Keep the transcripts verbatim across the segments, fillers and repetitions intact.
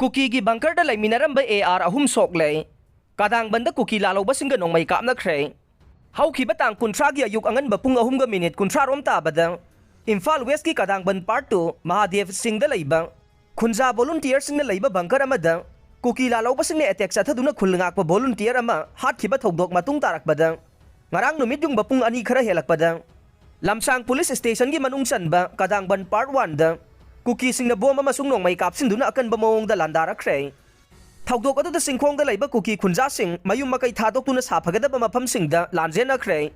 ꯀꯨꯀꯤꯒꯤ ꯕꯪꯀꯔꯗ ꯂꯩꯃꯤꯟꯅꯔꯝꯕ A R ꯑꯍꯨꯝ ꯁꯣꯛꯂꯦ꯫ ꯀꯗꯥꯡꯕꯟꯗ ꯀꯨꯀꯤ ꯂꯥꯜꯍꯧꯕꯁꯤꯡꯒ ꯅꯣꯡꯃꯩ ꯀꯥꯞꯅꯈ꯭ꯔꯦ꯫ ꯍꯧꯈꯤꯕ ꯇꯥꯡ ꯀꯨꯟꯊ꯭ꯔꯥꯒꯤ ꯑꯌꯨꯛ ꯑꯉꯟꯕ ꯄꯨꯡ ꯑꯍꯨꯝꯒ ꯃꯤꯅꯤꯠ ꯀꯨꯟꯊ꯭ꯔꯥ ꯔꯣꯝ ꯇꯥꯕꯗ ꯏꯝꯐꯥꯜ ꯋꯦꯁꯀꯤ ꯀꯗꯥꯡꯕꯟ ꯄꯥꯔꯠ ꯇꯨ ꯃꯍꯥꯗꯦꯕ ꯁꯤꯡꯗ ꯂꯩꯕ ꯈꯨꯟꯖꯥ ꯚꯣꯂꯨꯟꯇꯤꯌꯔꯁꯤꯡꯅ ꯂꯩꯕ ꯕꯪꯀꯔ ꯑꯃꯗ ꯀꯨꯀꯤ ꯂꯥꯜꯍꯧꯕꯁꯤꯡꯅ ꯑꯦꯇꯦꯛ ꯆꯠꯊꯗꯨꯅ ꯈꯨꯜ ꯉꯥꯛꯄ ꯚꯣꯂꯨꯟꯇꯤꯌꯔ ꯑꯃ ꯍꯥꯠꯈꯤꯕ ꯊꯧꯗꯣꯛ ꯃꯇꯨꯡ ꯇꯥꯔꯛꯄꯗ ꯉꯔꯥꯡ ꯅꯨꯃꯤꯠ ꯌꯨꯡꯕ ꯄꯨꯡ ꯑꯅꯤ ꯈꯔ ꯍꯦꯜꯂꯛꯄꯗ ꯂꯝꯁꯥꯡ ꯄꯨꯂꯤꯁ ꯁ꯭ꯇꯦꯁꯟꯒꯤ ꯃꯅꯨꯡ ꯆꯟꯕ ꯀꯗꯥꯡꯕꯟ ꯄꯥꯔꯠ ꯋꯥꯟꯗ ꯀꯨꯀꯤꯁꯤꯡꯅ ꯕꯣꯝ ꯑꯃꯁꯨꯡ ꯅꯣꯡꯃꯩ ꯀꯥꯞꯁꯤꯟꯗꯨꯅ ꯑꯀꯟꯕ ꯃꯑꯣꯡꯗ ꯂꯥꯟꯗꯥꯔꯛꯈ꯭ꯔꯦ꯫ ꯊꯧꯗꯣꯛ ꯑꯗꯨꯗ ꯆꯤꯡꯈꯣꯡꯗ ꯂꯩꯕ ꯀꯨꯀꯤ ꯈꯨꯟꯖꯥꯁꯤꯡ ꯃꯌꯨꯝ ꯃꯀꯩ ꯊꯥꯗꯣꯛꯇꯨꯅ ꯁꯥꯐꯒꯗꯕ ꯃꯐꯝꯁꯤꯡꯗ ꯂꯥꯟꯖꯦꯟꯅꯈ꯭ꯔꯦ꯫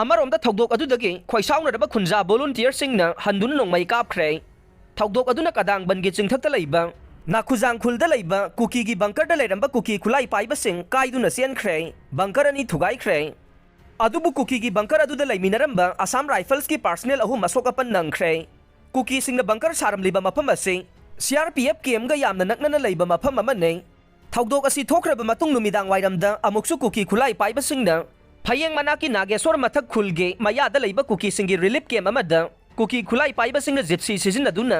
ꯑꯃꯔꯣꯝꯗ ꯊꯧꯗꯣꯛ ꯑꯗꯨꯗꯒꯤ ꯈꯣꯏꯁꯥꯎꯅꯔꯕ ꯈꯨꯟꯖꯥ ꯚꯣꯂꯨꯟꯇꯤꯌꯔꯁꯤꯡꯅ ꯍꯟꯗꯨꯅ ꯅꯣꯡꯃꯩ ꯀꯥꯞꯈ꯭ꯔꯦ꯫ ꯊꯧꯗꯣꯛ ꯑꯗꯨꯅ ꯀꯗꯥꯡꯕꯟꯒꯤ ꯆꯤꯡꯊꯛꯇ ꯂꯩꯕ ꯅꯥꯈꯨꯖꯥꯡ ꯈꯨꯜꯗ ꯂꯩꯕ ꯀꯨꯀꯤꯒꯤ ꯕꯪꯀꯔꯗ ꯂꯩꯔꯝꯕ ꯀꯨꯀꯤ ꯈꯨꯠꯂꯥꯏ ꯄꯥꯏꯕꯁꯤꯡ ꯀꯥꯏꯗꯨꯅ ꯆꯦꯟꯈ꯭ꯔꯦ꯫ ꯕꯪꯀꯔ ꯑꯅꯤ ꯊꯨꯒꯥꯏꯈ꯭ꯔꯦ꯫ ꯑꯗꯨꯕꯨ ꯀꯨꯀꯤꯒꯤ ꯕꯪꯀꯔ ꯑꯗꯨꯗ ꯂꯩꯃꯤꯟꯅꯔꯝꯕ ꯑꯁꯥꯝ ꯔꯥꯏꯐꯜꯁꯀꯤ ꯄꯥꯔꯁꯅꯦꯜ ꯑꯍꯨꯝ ꯑꯁꯣꯛ ꯑꯄꯟ ꯅꯪꯈ꯭ꯔꯦ꯫ ꯀꯨꯀꯤꯁꯤꯡꯅ ꯕꯪꯀꯔ ꯁꯥꯔꯝꯂꯤꯕ ꯃꯐꯝ ꯑꯁꯤ ꯁꯤ ꯑꯥꯔ ꯄꯤ ꯑꯦꯐ ꯀꯦꯝꯒ ꯌꯥꯝꯅ ꯅꯛꯅꯅ ꯂꯩꯕ ꯃꯐꯝ ꯑꯃꯅꯤ꯫ ꯊꯧꯗꯣꯛ ꯑꯁꯤ ꯊꯣꯛꯈ꯭ꯔꯕ ꯃꯇꯨꯡ ꯅꯨꯃꯤꯗꯥꯡ ꯋꯥꯏꯔꯝꯗ ꯑꯃꯨꯛꯁꯨ ꯀꯨꯀꯤ ꯈꯨꯠꯂꯥꯏ ꯄꯥꯏꯕꯁꯤꯡꯅ ꯐꯌꯦꯡ ꯃꯅꯥꯛꯀꯤ ꯅꯥꯒꯦꯁꯣꯔ ꯃꯊꯛ ꯈꯨꯜꯒꯤ ꯃꯌꯥꯗ ꯂꯩꯕ ꯀꯨꯀꯤꯁꯤꯡꯒꯤ ꯔꯤꯂꯤꯐ ꯀꯦꯝ ꯑꯃꯗ ꯀꯨꯀꯤ ꯈꯨꯠꯂꯥꯏ ꯄꯥꯏꯕꯁꯤꯡꯅ ꯖꯤꯞꯁꯤ ꯁꯤꯖꯤꯟꯅꯗꯨꯅ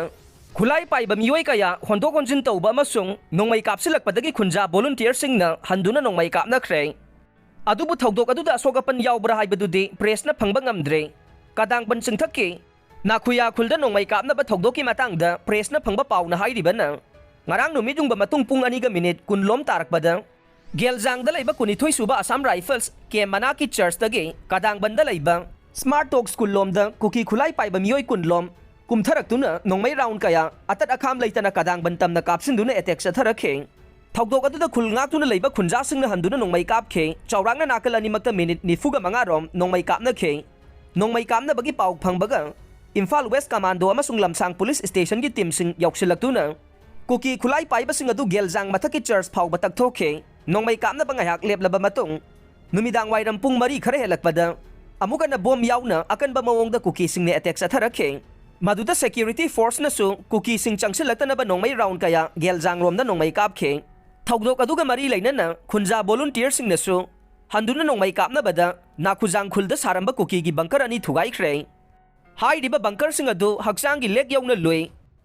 ꯈꯨꯠꯂꯥꯏ ꯄꯥꯏꯕ ꯃꯤꯑꯣꯏ ꯀꯌꯥ ꯍꯣꯟꯗꯣꯛ ꯍꯣꯟꯖꯤꯟ ꯇꯧꯕ ꯑꯃꯁꯨꯡ ꯅꯣꯡꯃꯩ ꯀꯥꯞꯁꯤꯜꯂꯛꯄꯗꯒꯤ ꯈꯨꯟꯖꯥ ꯚꯣꯂꯨꯟꯇꯤꯌꯔꯁꯤꯡꯅ ꯍꯟꯗꯨꯅ ꯅꯣꯡꯃꯩ ꯀꯥꯞꯅꯈ꯭ꯔꯦ꯫ ꯑꯗꯨꯕꯨ ꯊꯧꯗꯣꯛ ꯑꯗꯨꯗ ꯑꯁꯣꯛ ꯑꯄꯟ ꯌꯥꯎꯕ꯭ꯔꯥ ꯍꯥꯏꯕꯗꯨꯗꯤ ꯄ꯭ꯔꯦꯁꯅ ꯐꯪꯕ ꯉꯝꯗ꯭ꯔꯦ꯫ ꯀꯗꯥꯡꯕꯟ ꯆꯤꯡꯊꯛꯀꯤ ꯅꯥꯈꯨꯌꯥ ꯈꯨꯜꯗ ꯅꯣꯡꯃꯩ ꯀꯥꯞꯅꯕ ꯊꯧꯗꯣꯛꯀꯤ ꯃꯇꯥꯡꯗ ꯄ꯭ꯔꯦꯁꯅ ꯐꯪꯕ ꯄꯥꯎꯅ ꯍꯥꯏꯔꯤꯕꯅ, ꯉꯔꯥꯡ ꯅꯨꯃꯤꯠ ꯌꯨꯡꯕ ꯃꯇꯨꯡ ꯄꯨꯡ ꯑꯅꯤꯒ ꯃꯤꯅꯤꯠ ꯀꯨꯟ ꯂꯣꯝ ꯇꯥꯔꯛꯄꯗ ꯒꯦꯜꯖꯥꯡꯗ ꯂꯩꯕ ꯀꯨꯟꯅꯤꯊꯣꯏ ꯁꯨꯕ ꯑꯁꯥꯝ ꯔꯥꯏꯐꯜꯁ ꯀꯦꯝ ꯃꯅꯥꯛꯀꯤ ꯆꯔꯆꯇꯒꯤ ꯀꯗꯥꯡꯕꯟꯗ ꯂꯩꯕ ꯁ꯭ꯃꯥꯔꯠ ꯇꯣꯛ ꯁ꯭ꯀꯨꯜ ꯂꯣꯝꯗ ꯀꯨꯀꯤ ꯈꯨꯠꯂꯥꯏ ꯄꯥꯏꯕ ꯃꯤꯑꯣꯏ ꯀꯨꯟ ꯂꯣꯝ ꯀꯨꯝꯊꯔꯛꯇꯨꯅ ꯅꯣꯡꯃꯩ ꯔꯥꯎꯟ ꯀꯌꯥ ꯑꯇꯠ ꯑꯈꯥꯝ ꯂꯩꯇꯅ ꯀꯗꯥꯡꯕꯟ ꯇꯝꯅ ꯀꯥꯞꯁꯤꯟꯗꯨꯅ ꯑꯦꯇꯦꯛ ꯆꯠꯊꯔꯛꯈꯤ꯫ ꯊꯧꯗꯣꯛ ꯑꯗꯨꯗ ꯈꯨꯜ ꯉꯥꯛꯇꯨꯅ ꯂꯩꯕ ꯈꯨꯟꯖꯥꯁꯤꯡꯅ ꯍꯟꯗꯨꯅ ꯅꯣꯡꯃꯩ ꯀꯥꯞꯈꯤ꯫ ꯆꯥꯎꯔꯥꯛꯅ ꯅꯥꯀꯜ ꯑꯅꯤꯃꯛꯇ ꯃꯤꯅꯤꯠ ꯅꯤꯐꯨꯒ ꯃꯉꯥ ꯔꯣꯝ ꯅꯣꯡꯃꯩ ꯀꯥꯞꯅꯈꯤ꯫ ꯅꯣꯡꯃꯩ ꯀꯥꯞꯅꯕꯒꯤ ꯄꯥꯎ ꯐꯪꯕꯒ ꯏꯝꯐꯥꯜ ꯋꯦꯁ ꯀꯃꯥꯟꯗꯣ ꯑꯃꯁꯨꯡ ꯂꯝꯁꯥꯡ ꯄꯨꯂꯤꯁ ꯁ꯭ꯇꯦꯁꯟꯒꯤ ꯇꯤꯝꯁꯤꯡ ꯌꯧꯁꯤꯜꯂꯛꯇꯨꯅ ꯀꯨꯀꯤ ꯈꯨꯠꯂꯥꯏ ꯄꯥꯏꯕꯁꯤꯡ ꯑꯗꯨ ꯒꯦꯜꯖꯥꯡ ꯃꯊꯛꯀꯤ ꯆꯔꯆ ꯐꯥꯎꯕ ꯇꯛꯊꯣꯛꯈꯤ꯫ ꯅꯣꯡꯃꯩ ꯀꯥꯞꯅꯕ ꯉꯥꯏꯍꯥꯛ ꯂꯦꯞꯂꯕ ꯃꯇꯨꯡ ꯅꯨꯃꯤꯗꯥꯡ ꯋꯥꯏꯔꯝ ꯄꯨꯡ ꯃꯔꯤ ꯈꯔ ꯍꯦꯜꯂꯛꯄꯗ ꯑꯃꯨꯛ ꯍꯟꯅ ꯕꯣꯝ ꯌꯥꯎꯅ ꯑꯀꯟꯕ ꯃꯑꯣꯡꯗ ꯀꯨꯀꯤꯁꯤꯡꯅ ꯑꯦꯇꯦꯛ ꯆꯠꯊꯔꯛꯈꯤ꯫ ꯃꯗꯨꯗ ꯁꯦꯀ꯭ꯌꯨꯔꯤꯇꯤ ꯐꯣꯔꯁꯅꯁꯨ ꯀꯨꯀꯤꯁꯤꯡ ꯆꯪꯁꯤꯜꯂꯛꯇꯅꯕ ꯅꯣꯡꯃꯩ ꯔꯥꯎꯟ ꯀꯌꯥ ꯒꯦꯜꯖꯥꯡꯔꯣꯝꯗ ꯅꯣꯡꯃꯩ ꯀꯥꯞꯈꯤ꯫ ꯊꯧꯗꯣꯛ ꯑꯗꯨꯒ ꯃꯔꯤ ꯂꯩꯅꯅ ꯈꯨꯟꯖꯥ ꯚꯣꯂꯨꯟꯇꯤꯌꯔꯁꯤꯡꯅꯁꯨ ꯍꯟꯗꯨꯅ ꯅꯣꯡꯃꯩ ꯀꯥꯞꯅꯕꯗ ꯅꯥꯈꯨꯖꯥꯡ ꯈꯨꯜꯗ ꯁꯥꯔꯝꯕ ꯀꯨꯀꯤꯒꯤ ꯕꯪꯀꯔ ꯑꯅꯤ ꯊꯨꯒꯥꯏꯈ꯭ꯔꯦ꯫ ꯍꯥꯏꯔꯤꯕ ꯕꯪꯀꯔꯁꯤꯡ ꯑꯗꯨ ꯍꯛꯆꯥꯡꯒꯤ ꯂꯦꯛ ꯌꯧꯅ ꯂꯨꯏ꯫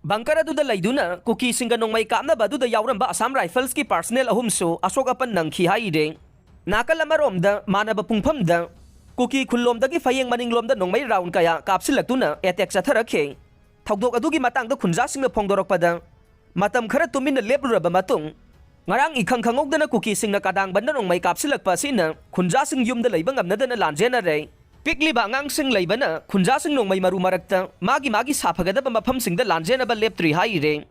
ꯕꯪꯀꯔ ꯑꯗꯨꯗ ꯂꯩꯗꯨꯅ ꯀꯨꯀꯤꯁꯤꯡꯒ ꯅꯣꯡꯃꯩ ꯀꯥꯞꯅꯕ ꯑꯗꯨꯗ ꯌꯥꯎꯔꯝꯕ ꯑꯁꯥꯝ ꯔꯥꯏꯐꯜꯁꯀꯤ ꯄꯥꯔꯁꯅꯦꯜ ꯑꯍꯨꯝꯁꯨ ꯑꯁꯣꯛ ꯑꯄꯟ ꯅꯪꯈꯤ ꯍꯥꯏꯔꯤ꯫ ꯅꯥꯀꯜ ꯑꯃꯔꯣꯝꯗ, ꯃꯥꯟꯅꯕ ꯄꯨꯡꯐꯝꯗ ꯀꯨꯀꯤ ꯈꯨꯜꯂꯣꯝꯗꯒꯤ ꯐꯌꯦꯡ ꯃꯅꯤꯡꯂꯣꯝꯗ ꯅꯣꯡꯃꯩ ꯔꯥꯎꯟ ꯀꯌꯥ ꯀꯥꯞꯁꯤꯜꯂꯛꯇꯨꯅ ꯑꯦꯇꯦꯛ ꯆꯠꯊꯔꯛꯈꯤ꯫ ꯊꯧꯗꯣꯛ ꯑꯗꯨꯒꯤ ꯃꯇꯥꯡꯗ ꯈꯨꯟꯖꯥꯁꯤꯡꯅ ꯐꯣꯡꯗꯣꯔꯛꯄꯗ, ꯃꯇꯝ ꯈꯔ ꯇꯨꯃꯤꯟꯅ ꯂꯦꯞꯂꯨꯔꯕ ꯃꯇꯨꯡ, ꯉꯔꯥꯡ ꯏꯈꯪ ꯈꯪꯍꯧꯗꯅ ꯀꯨꯀꯤꯁꯤꯡꯅ ꯀꯗꯥꯡꯕꯟꯗ ꯅꯣꯡꯃꯩ ꯀꯥꯞꯁꯤꯜꯂꯛꯄ ꯑꯁꯤꯅ ꯈꯨꯟꯖꯥꯁꯤꯡ ꯌꯨꯝꯗ ꯂꯩꯕ ꯉꯝꯅꯗꯅ ꯂꯥꯟꯖꯦꯟꯅꯔꯦ꯫ ꯄꯤꯛꯂꯤꯕ ꯑꯉꯥꯡꯁꯤꯡ ꯂꯩꯕꯅ ꯈꯨꯟꯖꯥꯁꯤꯡ ꯅꯣꯡꯃꯩ ꯃꯔꯨ ꯃꯔꯛꯇ ꯃꯥꯒꯤ ꯃꯥꯒꯤ ꯁꯥꯐꯒꯗꯕ ꯃꯐꯝꯁꯤꯡꯗ ꯂꯥꯟꯖꯦꯟꯅꯕ ꯂꯦꯞꯇ꯭ꯔꯤ ꯍꯥꯏꯔꯦ꯫